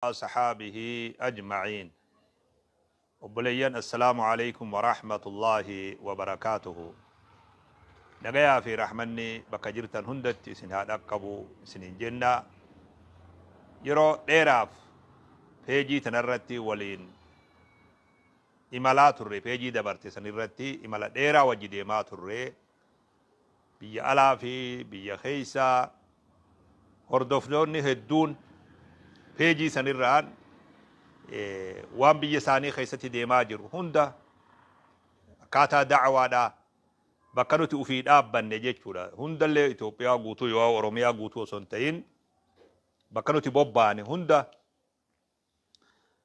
Asxaabihi ajma'iin. Obboleeyyan, Assalaamu Aleykum Warahmatullaahi Wabarakaatuhu. Nagayaa fi rahmanni bakka jirtan hundatti isin haa dhaqqabu isiniin jenna. Yeroo dheeraaf peejii tanarratti waliin imalaa turre, peejii dabarte sanirratti imala dheeraa wajji deemaa turre. Biyya alaa fi biyya keessa hordoftoonni hedduun peejii sanirraan waan biyya isaanii keessatti deemaa jiru hunda, akkaataa da'awaadhaa bakka nuti ufii dhaabbanne jechuudha. Hundallee Itoophiyaa guutuu yoo Oromiyaa guutuu osoo hin ta'in, bakka nuti bobbaane hunda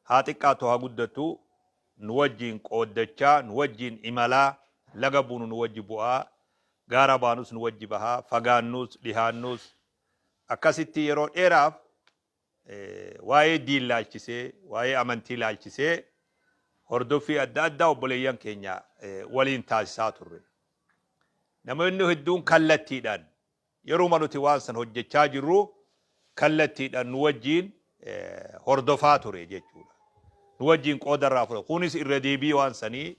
haa xiqqaatu haa guddattu nu wajjiin qooddachaa, nu wajjiin imalaa, laga buunu nu wajji bu'aa, gaara baanus nu wajji bahaa, fagaannus dhihaannus akkasitti yeroo dheeraaf waa'ee diin laalchisee, waa'ee amantii laalchisee hordoffii adda addaa obboleeyyan keenya waliin taasisaa turre. Namoonni hedduun kallattiidhaan yeruma nuti waan san hojjechaa jirru kallattiidhaan nu wajjiin hordofaa ture jechuudha. Nu wajjiin qooda irraa fudhatu. Kunis irra deebii waan sanii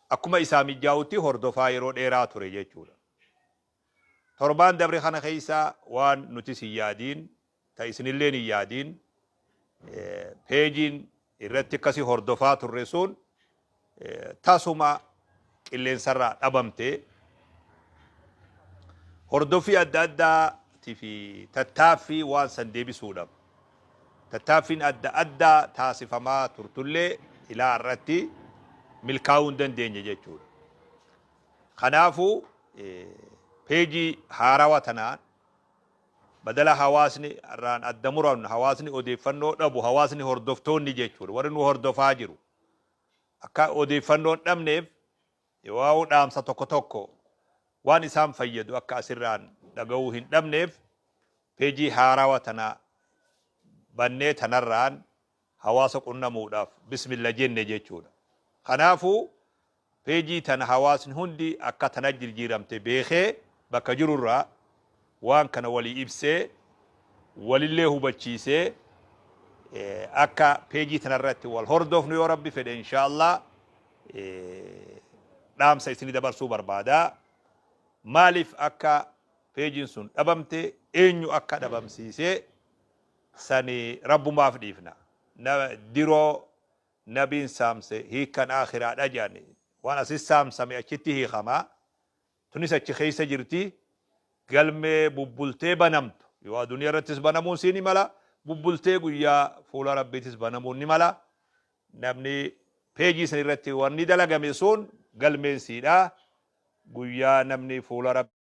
akkuma isaa mijaa'utti hordofaa yeroo dheeraa ture jechuudha. Torbaan dabre kana keessa waan nutis hin yaadiin, ta isinilleen hin yaadiin, peejiin irratti akkasii hordofaa turre sun tasuma qilleensarraa dhabamte. Hordoffii adda addaatii fi tattaaffii waan san deebisuudhaaf tattaaffiin adda addaa taasifamaa turtullee ilaa irratti milkaa'uu hin dandeenye jechuudha. Kanaafuu peejii haarawa tanaan badala hawaasni irraan adda muran, hawaasni odeeffannoo dhabu, hawaasni hordoftoonni jechuudha, warri nu hordofaa jiru akka odeeffannoo hin dhabneef, yoo dhaamsa tokko tokko waan isaan fayyadu akka asirraan dhaga'uu hin dhabneef, peejii haarawa tana bannee tanarraan hawaasa qunnamuudhaaf bismilla jenne jechuudha. Kanaafuu peejii tana hawaasni hundi akka tana jirjiiramte beekee, bakka jirurraa waan kana walii ibsee, walillee hubachiisee, akka peejii tanarratti wal hordofnu yoo Rabbi fedhe inshaallah dhaamsa isinii dabarsuu barbaada. Maaliif akka peejiin sun dhabamte, eenyu akka dhabamsiisee sani Rabbumaaf dhiifna. Diroo nabiin saamse hiikkan aakhiraadha jedhani. Waan asis saamsame achitti hiikama. Tunis achi keessa jirti. Galmee bubbultee banamtu. Yoo addunyaa irrattis banamuun sii ni mala. Bubbultee guyyaa fuula Rabbiitis banamuun ni mala. Namni peejii san irratti wanni dalagame sun galmeen siidha. Guyyaa namni fuula Rabbii.